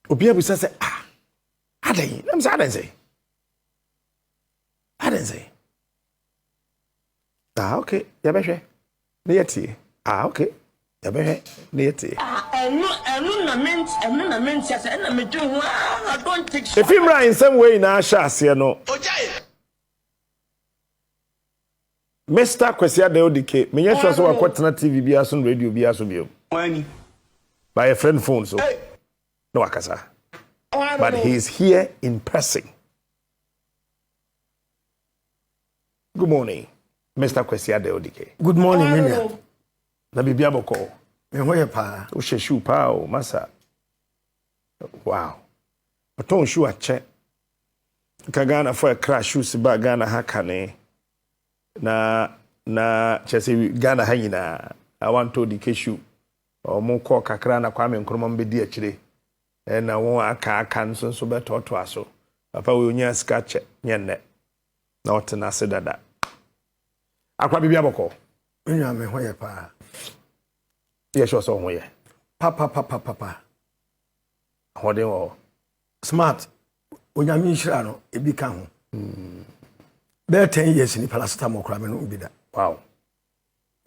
Obi abisa sɛ, ah, adɛn? Na mesɛ adɛn sɛ? Adɛn sɛ? Ah, okay, yɛbɛhwɛ na yɛtie. Ah, okay, yɛbɛhwɛ na yɛtie. Ah, ɛno, ɛno na mente, ɛno na mente ase, ɛna medwene ho, ah, I don't think so. Efi mmerɛ a nsɛm wei nyinaa hyɛ aseɛ no, Mister Kwesi Adan Odike, menyɛ sure sɛ wakɔtena TV biara so ne radio biara so bio. But yɛfrɛ no phone so na wakasa. But he is here in person. Good morning, Mr. Kwesi Adan Odike. Good morning, me nua. Na biribi abɔkɔ. Me ho yɛ paa. Wohyɛ shoe paa o, masa. Wow. Ɔtɔn shoe akyɛ. Nka Ghana fo ɛkra shoes ba Ghana ha kane. Na na kyerɛ sɛ Ghana ha nyinaa. Awantɔ Odike shoe. Ɔmo kɔɔ kakra na Kwame Nkrumah bɛdi akyire. Ɛna wɔn aka aka nso nso bɛtoatoa so. Papa wei onyaa sika kyɛ nyɛ nnɛ. Na ɔte n'ase dada. Akora biribi abɔkɔ. Me nua me ho yɛ paa. Yɛ sure sɛ ɔho yɛ. Papa papa papa. Ahoɔden wɔ hɔ. Smart. Onyame nhyira no ebi ka ho. Bɛyɛ 10 years ni paracetamol koraa me nom bi da. Wow.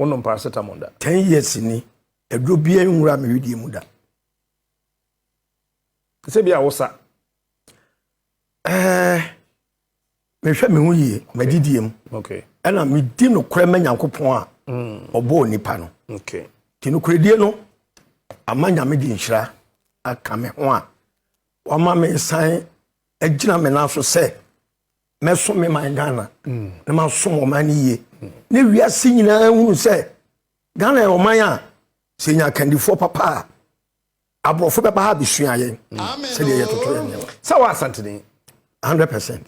Wonom paracetamol da. 10 years ni aduro biara nwura me widie mu da. Sɛ bi a wosa. Ɛɛ mehwɛ me ho yie madidie mu. Ɛna medi nokorɛ ma Nyankopɔn a ɔbɔɔ nipa no. Nti nokorɛdie no ama Nyame de nhyira aka me ho a wama me san agyina me nan so sɛ mɛso me man Ghana na masom ɔman no yie ne wiase nyinaa hunu sɛ Ghana yɛ ɔman a sɛ nya akandifoɔ papa a aborɔfo bɛba ha abɛsua yɛn sɛdeɛ yɛtoto yɛn nneɛma. Sɛ wɔ Asantene. 100%.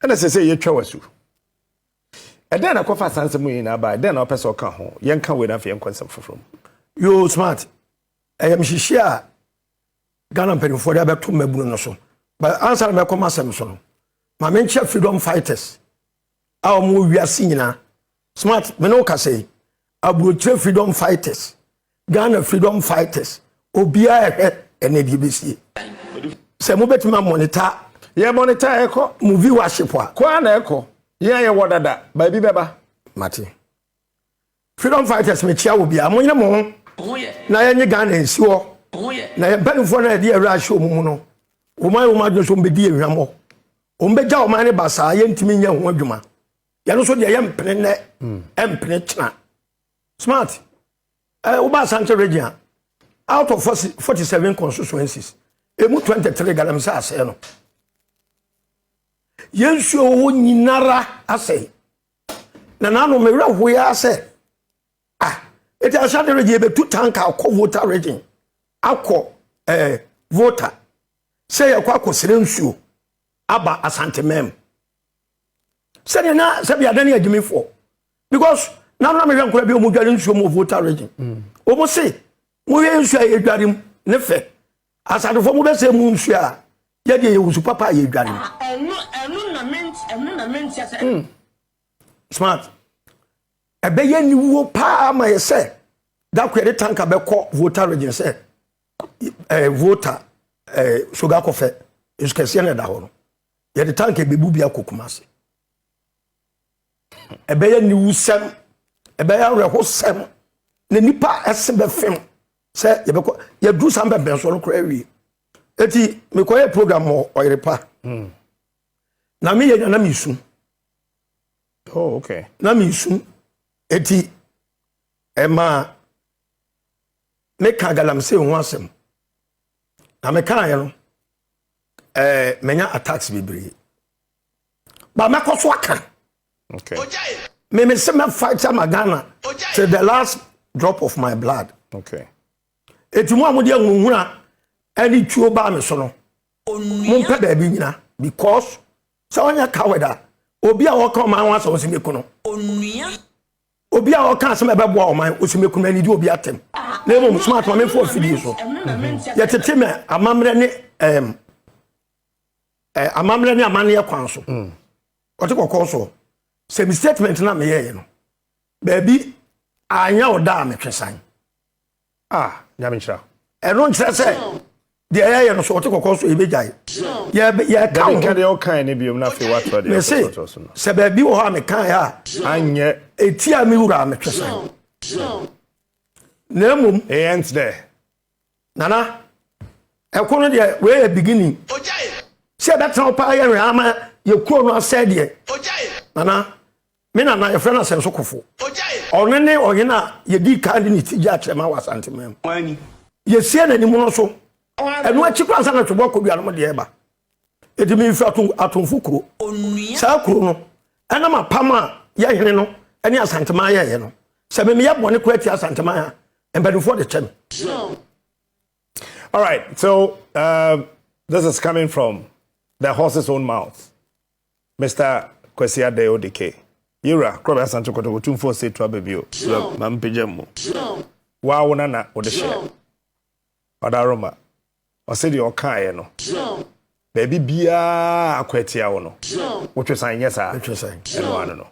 Ɛna sɛ sɛ yɛtwa w'asu. Ɛdɛn na kɔfa saa nsɛm yi nyinaa ba? Ɛdɛn na wopɛ sɛ ɔka ho? Yɛnka wei na afei yɛnkɔ nsɛm foforɔ mu. Yo, Smart, ɛyɛ mhyehyɛ a Ghana mpanimfoɔ de abɛto mmabunu no so, but ansa na mɛkɔ m'asɛm so no, ma menkyɛ freedom fighters a wɔn wɔ wiase nyinaa. Smart, me ne wo kasa yi, aburokyerɛ freedom fighters, Ghana freedom fighters, obiara ɛhwɛ ɛnɛ deɛ bɛsie sɛ mobɛtumi amonitor. Yɛ monitor ɛkɔ. Mo viewership a. Kɔ a na ɛkɔ. Yɛn a yɛwɔ dada baabi bɛba. Mate. Freedom fighters, mekyia wɔ biara, monyere mo ho na yɛnye Ghana nsi hɔ na yɛn mpanimfoɔ no a yɛde awura ahyɛ wɔn mu no, wɔn ayɛ wɔn adwene so wɔn bɛdi yɛn hwammɔ, wɔn bɛgya ɔman no ba saa yɛntumi nyɛ ho adwuma. Yɛn nso deɛ, yɛmpene nnɛ, ɛmpene kyena. Smart, woba Asante Region a, out of 47 constituencies, emu 23 galamsey asɛe no. Yɛn nsuo wɔ hɔ nyinara asɛe na naano mewura hoya sɛ, ah, eti Asante Region yɛbɛtu tank akɔ Volta Region, akɔ Volta sɛ yɛkɔ akɔsrɛ nsuo aba Asante mɛm sɛdeɛ na sɛbi adane agyimifoɔ, because na na mehwɛ nkora bi a wɔn dware nsuo mu wɔ Volta Region. Wɔn se mohwɛ nsuo a yɛdware mu ne fɛ, Asantefoɔ mo bɛsɛ mu nsuo a yɛdeɛ yɛ nsu papa a yɛdware mu. Ɛno ɛno na mente, ɛno na mente ase. Smart, ɛbɛyɛ niwuo paa ma yɛ sɛ dako yɛde tanker bɛkɔ Volta Region sɛ Volta Sogakofe nsu kɛseɛ na ɛda hɔ no, yɛde tanker bɛbu bi akɔ Kumase. Ɛbɛyɛ niwusɛm, ɛbɛyɛ awerɛhosɛm na nipa ɛse bɛfem sɛ yɛbɛkɔ yɛduru saa mpɛmpɛnsoɔ no koraa awie. Eti mekɔyɛ program wɔ Ɔyerepa na meyɛ nya na mesu. Na mesu, eti ɛmaa meka galamsey ho asɛm na mekaeɛ no, manya attacks bebree ba mɛkɔ so aka. Meme sɛ mɛfight ama Ghana till the last drop of my blood. Eti mu a mode ahunahuna ɛne tuo baa me so no, mompɛ baabi nyina, because sɛ ɔnyɛ coward a, obi a ɔka ɔman ho asɛm ɔsɛ meku no, obi a ɔka asɛm a ɛbɛboa ɔman ɔsɛ meku no, anidi obi atɛm. Na mmom, Smart, ma memfa afidie so, yɛtete me amammerɛ ne amammerɛ ne amanneɛ kwan so. Ɔte kɔkɔɔ so sɛ me statement na meyɛeɛ no baabi anyɛ wo da a, metwe san. Ah, Nyame nhyira. Ɛno nkyerɛ sɛ Deɛ yɛyɛ no so ɔte kɔkɔɔ so yɛbɛgyae. Yɛka wo ho. Dabi ka deɛ ɔkae no biom na afei woatoa deɛ Mese ɔtoatoa so no. sɛ baabi wɔ hɔ a mekaeɛ a. Anyɛ. Ɛtia me wura a metwe san. Na mmom. It ends there. Nana, ɛko no deɛ wei yɛ beginning. Sɛ yɛbɛtena hɔ paa yɛhwɛ ama yɛ kuro no asɛe deɛ. Nana, me nana yɛfrɛ no Asɛnso Kofo. Ɔno ne ɔhene a yɛdii kan de ne ti gye akyerɛma wɔ Asanteman mu. Yɛsie n'anim no so. Ɛno akyi koraa ansa na Tweboa Kodua nom deɛ ɛba. Enti mefiri Atomfo kuro. Saa kuro no, ɛnam apam a yɛ hene no ne Asanteman yɛeɛ no, sɛ me meyɛ bɔne koraa tia Asanteman a, mpanimfoɔ de kyɛ me. All right, so this is coming from the horse's own mouth. Mr. Kwesi Adei Odike, Yewura, Korɔbea Asante Kotoko Tumfoɔ Osei aba bio, ma mpagya mu. Waa wo nana wode hyɛ. Ɔdaroma, ɔse deɛ ɔkaeɛ no, baabi biara akɔ atia wo no, wotwe san nyɛ saa? Metwe san. Ɛno ano no.